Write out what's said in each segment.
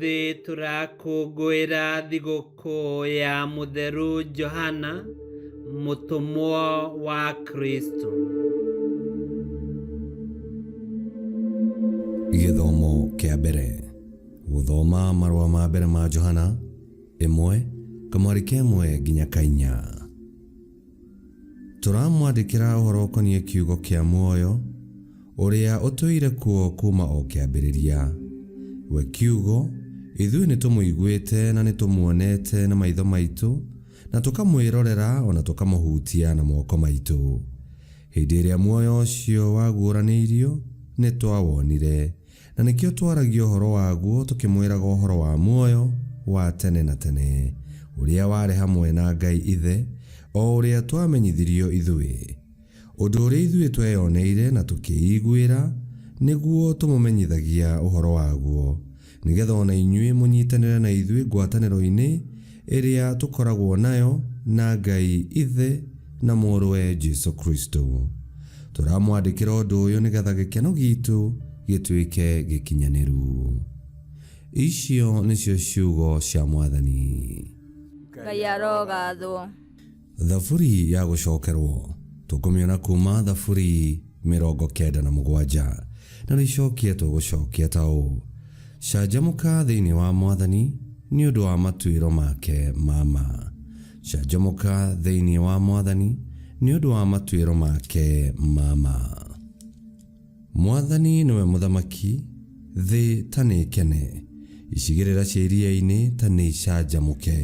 Ũmũthĩ tũrakũngũĩra thigũkũ ya Mũtheru Johana, mũtũmwo wa Kristo. Gĩthomo kĩa mbere. Gũthoma marũa ma mbere ma Johana, ĩmwe, kamwari ka ĩmwe nginya ka inya. Tũramwandĩkĩra ũhoro ũkoniĩ kiugo kĩa muoyo, ũrĩa ũtũire kuo kuuma o kĩambĩrĩria. We Kiugo, ithuĩ nĩtũmũiguĩte na nĩtũmuonete na maitho maitũ, na tũkamwĩrorera o na tũkamũhutia na moko maitũ. Hĩndĩ ĩrĩa muoyo ũcio waguũranĩirio, nĩtwawonire, Na nĩkĩo twaragia ũhoro waguo tũkĩmwĩraga ũhoro wa muoyo wa tene na tene, ũrĩa warĩ hamwe na Ngai Ithe, o ũrĩa twamenyithirio ithuĩ. Ũndũ ũrĩa ithuĩ tweyoneire na tũkĩĩiguĩra, nĩguo tũmũmenyithagia ũhoro waguo, nĩ getha o na inyuĩ mũnyitanĩre na ithuĩ ngwatanĩro-inĩ ĩrĩa tũkoragwo nayo na Ngai Ithe na Mũrũwe Jesu Kristo. Tũramwandĩkĩra ũndũ ũyũ nĩ getha gĩkeno gitũ gĩtuĩke gĩkinyanĩru. Icio nĩcio ciugo cia Mwathani. Ngai arogathwo. Thaburi ya gũcokerwo tũkũmĩona kuma Thaburi 97 na rĩcokia tũgũcokia ta ũũ: Canjamũka thĩinĩ wa Mwathani nĩ ũndũ wa matuĩro make ma ma. Canjamũka thĩinĩ wa Mwathani nĩ ũndũ wa matuĩro make ma ma. Mwathani nĩwe mũthamaki, thĩ ta nĩĩkene, icigĩrĩra cia iria-inĩ ta nĩicanjamũke.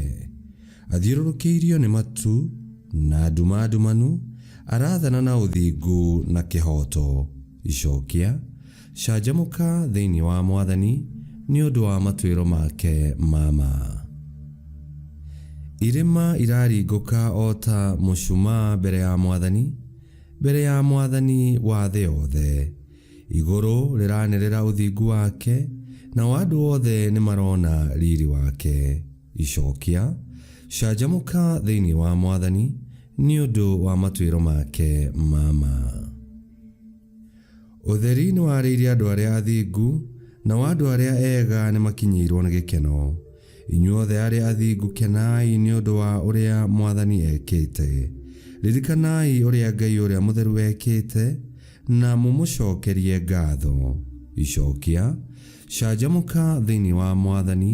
Athiũrũrũkĩirio nĩ matu na nduma ndumanu, arathana na ũthingu na kĩhooto. Icokia, Canjamũka thĩinĩ wa Mwathani nĩ ũndũ wa matuĩro make ma ma. Irĩma iraringũka o ta mũcumaa mbere ya Mwathani, Mbere ya Mwathani wa thĩ yothe. Igũrũ rĩranĩrĩra ũthingu wake, nao andũ othe nĩ marona riri wake. Icokia, Canjamũka thĩinĩ wa Mwathani nĩ ũndũ wa matuĩro make ma ma. Ũtheri nĩ warĩirie andũ arĩa athingu, nao andũ arĩa ega nĩ makinyĩirũo nĩ gĩkeno. Inyuothe arĩa athingu kenai nĩ ũndũ wa ũrĩa Mwathani ekĩte. Ririkanai ũrĩa Ngai ũrĩa mũtheru ekĩte, na mũmũcokerie ngatho. Icokia, Canjamũka thĩinĩ wa Mwathani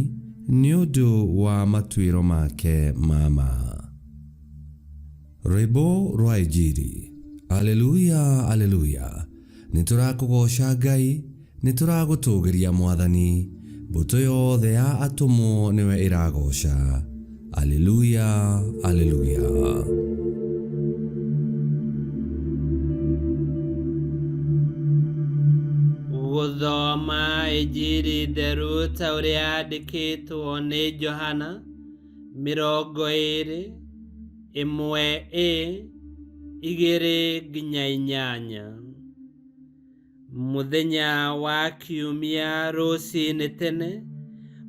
nĩ ũndũ wa matuĩro make ma ma. Rwĩmbo rwa Injiri. Aleluya, aleluya. Nĩ tũrakũgooca Ngai, nĩ tũragũtũgĩria Mwathani. Mbũtũ yothe ya atũmwo nĩwe ĩragooca. Aleluya, aleluya. Gũthoma Injiri theru ta ũrĩa yandĩkĩtwo nĩ Johana 20 ĩmwe ĩ igĩrĩ nginya inyanya. Mũthenya wa Kiumia rũcinĩ tene,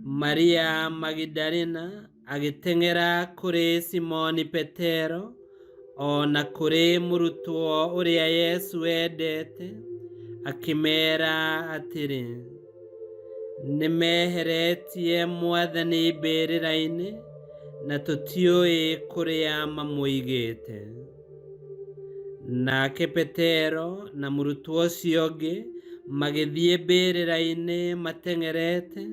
Maria Magidalena agĩteng'era kũrĩ Simoni Petero o na kũrĩ mũrutwo ũrĩa Yesu endete, akĩmeera atĩrĩ, Nĩmeheretie Mwathani mbĩrĩra-inĩ, na tũtiũĩ kũrĩa mamũigĩte. Nake Petero na mũrutwo ũcio ũngĩ magĩthiĩ mbĩrĩra-inĩ mateng'erete,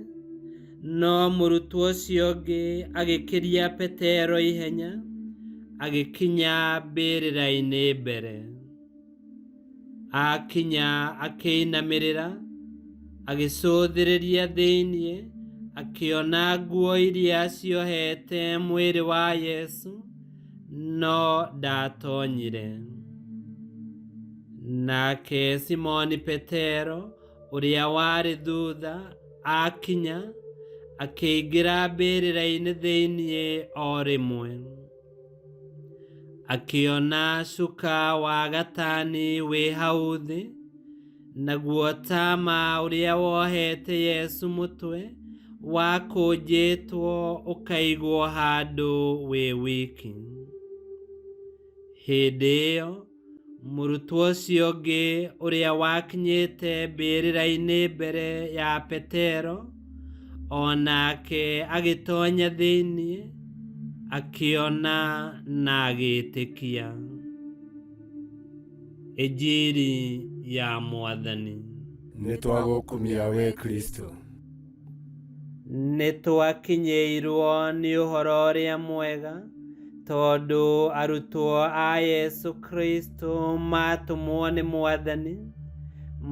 no mũrutwo ũcio ũngĩ agĩkĩria Petero ihenya, agĩkinya mbĩrĩra-inĩ mbere. Akinya akĩinamĩrĩra, agĩcũthĩrĩria thĩinĩ, akĩona nguo iria ciohete mwĩrĩ wa Yesu, no ndaatonyire. Nake Simoni Petero, ũrĩa warĩ thutha, akinya, akĩingĩra mbĩrĩra-inĩ thĩinĩ o rĩmwe. Akĩona cuka wa gatani wĩ hau thĩ, naguo tama ũrĩa wohete Yesu mũtwe wakũnjĩtwo ũkaigwo handũ wĩ wiki. Hĩndĩ ĩyo Mũrutwo ũcio ũngĩ ũrĩa wakinyĩte mbĩrĩra-inĩ mbere ya Petero, O nake agĩtonya thĩinĩ, akĩona na agĩĩtĩkia. Injiri ya Mwathani. Nĩ twagũkumia we Kristo. Nĩ twakinyĩirwo nĩ ũhoro ũrĩa mwega tondũ arutwo a Yesu Kristo matũmwo nĩ Mwathani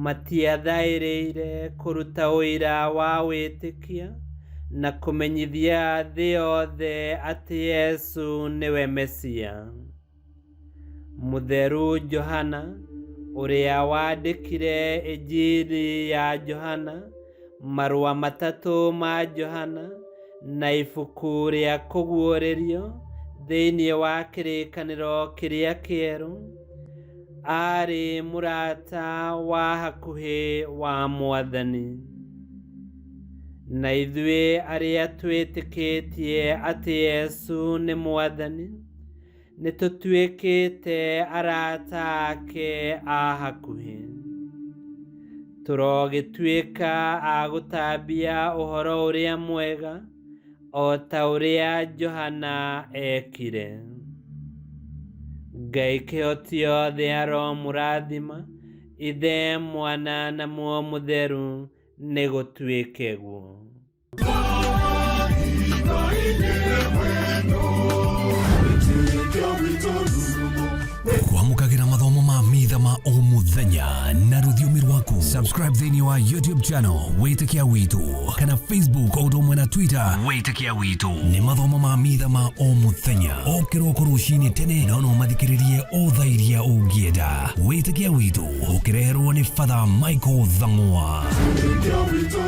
matiathaĩrĩire kũruta ũira wa wĩtĩkio na kũmenyithia thĩ yothe atĩ Yesu nĩwe Mesia. Mũtheru Johana ũrĩa wandĩkire Injiri ya Johana, marũa matatũ ma Johana, na ibuku rĩa Kũguũrĩrio thĩinĩ wa Kĩrĩkanĩro Kĩrĩa Kĩerũ, aarĩ mũrata wa hakuhĩ wa Mwathani. Na ithuĩ arĩa twĩtĩkĩtie atĩ Yesu nĩ Mwathani, nĩ tũtuĩkĩte arata ake a hakuhĩ. Tũrogĩtuĩka a gũtambia ũhoro ũrĩa mwega o ta ũrĩa Johana ekire. Ngai kĩhoti othe aromũrathima, Ithe, Mwana na Muoyo Mũtheru, nĩ gũtuĩke guo. Kwamũkagĩra mathomo ma mitha ma o mũthenya na rũthiomi rwaku. Subscribe thĩinĩ wa YouTube channel Wĩtĩkia Witũ kana Facebook o ũndũ ũmwe na Twitter Wĩtĩkia Witũ. Nĩ mathomo ma mitha ma o mũthenya o kĩroko rũcinĩ tene, no no mathikĩrĩrie o thaa iria ũngĩenda. Wĩtĩkia Witũ ũkĩreherwo nĩ Father Michael Thang'wa. Wĩtĩkia witũ,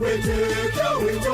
wĩtĩkia witũ.